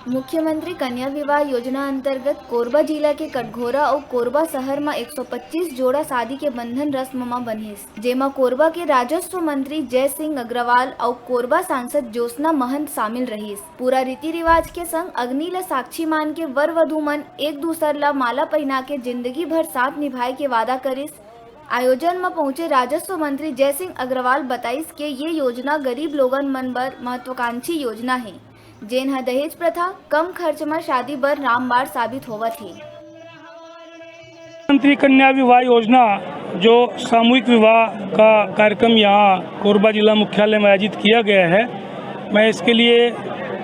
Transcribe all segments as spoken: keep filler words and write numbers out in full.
मुख्यमंत्री कन्या विवाह योजना अंतर्गत कोरबा जिला के कटघोरा अउ कोरबा शहर म एक सौ पच्चीस जोड़ा शादी के बंधन रस्म म बंधिस, जेमा कोरबा के राजस्व मंत्री जय सिंह अग्रवाल अउ कोरबा सांसद ज्योत्सना महंत शामिल रहिस। पूरा रीति रिवाज के संग अग्नि ल साक्षी मान के वर वधू मन एक दूसर ल माला पहिना के जिंदगी भर साथ निभाए के वादा करिस। आयोजन म पहुंचे राजस्व मंत्री जय सिंह अग्रवाल बताइस के ये योजना गरीब लोगन मन बर महत्वाकांक्षी योजना हे, जेन ह दहेज प्रथा, कम खर्च म शादी बर रामबाण साबित होवत हे। मंत्री कन्या विवाह योजना, जो सामूहिक विवाह का कार्यक्रम यहाँ कोरबा जिला मुख्यालय में आयोजित किया गया है, मैं इसके लिए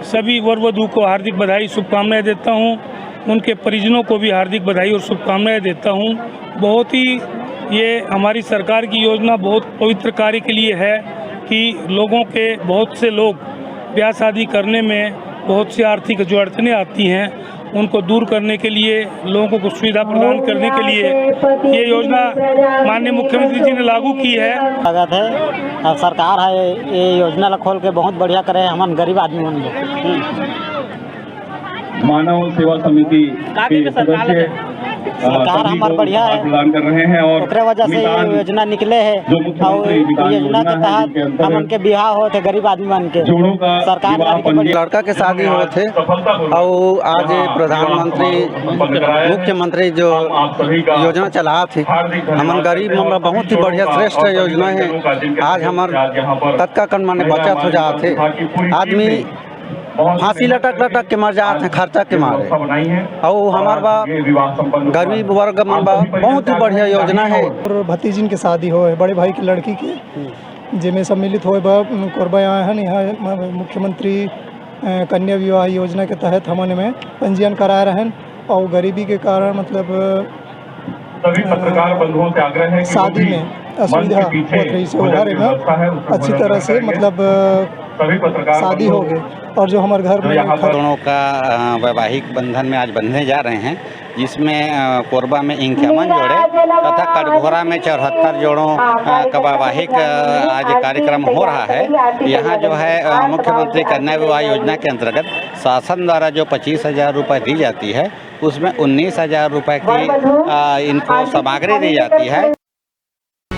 सभी वर वधू को हार्दिक बधाई, शुभकामनाएं देता हूँ। उनके परिजनों को भी हार्दिक बधाई और शुभकामनाएं देता हूँ। बहुत ही ये हमारी सरकार की योजना बहुत पवित्र कार्य के लिए है कि लोगों के, बहुत से लोग ब्याह शादी करने में बहुत सी आर्थिक जो अड़चनें आती हैं, उनको दूर करने के लिए, लोगों को सुविधा प्रदान करने के लिए ये योजना माननीय मुख्यमंत्री जी ने लागू की है। स्वागत है। अब सरकार है, ये योजना ला खोल के बहुत बढ़िया करे, हमन गरीब आदमी मन बर। मानव सेवा समिति के सदस्य, अ, सरकार सभी हमार को बढ़िया है, प्रदान कर रहे हैं और ओकरे वजह से ये मितान योजना निकले है। जो मुख्यमंत्री और मितान योजना योजना के है, तहत जिनके अंतर्गत हमन के बिहाव होत है गरीब आदमी मन के। जोड़ों का सरकार विवाह नारी के पंजीकरण। लड़का के शादी होत है, सफलतापूर्वक अउ आज यहाँ प्रधानमंत्री, विवाह समारोह संपन्न कराया है। मुख्यमंत्री जो हम आप सभी का योजना चलात है, हार्दिक धन्यवाद हमन गरीब करते हैं मन बर और बहुत ही सभी बढ़िया जोड़ों का श्रेष्ठ और सभी योजना है। परिजनों का, जिनके आज सहयोग हमर से आज यहाँ पर कतका कन माने महिला बचत हो बाल जात है। विभाग की पूरी टीम आदमी ने बहुत फांसी लटक लटक के मर जात है खर्चा के मारे। व्यवस्था बनाई है। अउ हमार बा ये विवाह संपन्न गरीब वर्ग मन बा बहुत ही बढ़िया योजना है। और भतीजिन के शादी होय, बड़े भाई के लड़की के, जेमे सम्मिलित होय बर कोरबा आए हन। यहाँ म-, मुख्यमंत्री, अ, कन्या विवाह योजना के तहत हमन एमे पंजीयन कराए रहन और गरीबी के कारण, मतलब, सभी पत्रकार बंधुओं से आग्रह है कि वो शादी भी में असुविधा होत रही से ओहर एमे अच्छी तरह से, मतलब, सभी पत्रकार शादी हो गए और जो हमारे घर में दोनों का, अ, वैवाहिक बंधन में आज बंधने जा रहे हैं, जिसमें, अ, कोरबा में इंक्यावन जोड़े तथा कटघोरा में चौहत्तर जोड़ों, अ, का वैवाहिक, अ, आज कार्यक्रम हो रहा है। यहाँ जो है, अ, मुख्यमंत्री कन्या विवाह योजना के अंतर्गत शासन द्वारा जो पच्चीस हजार रुपये दी जाती है, उसमें उन्नीस हजार रुपये की, अ, इनको सामग्री दी जाती है।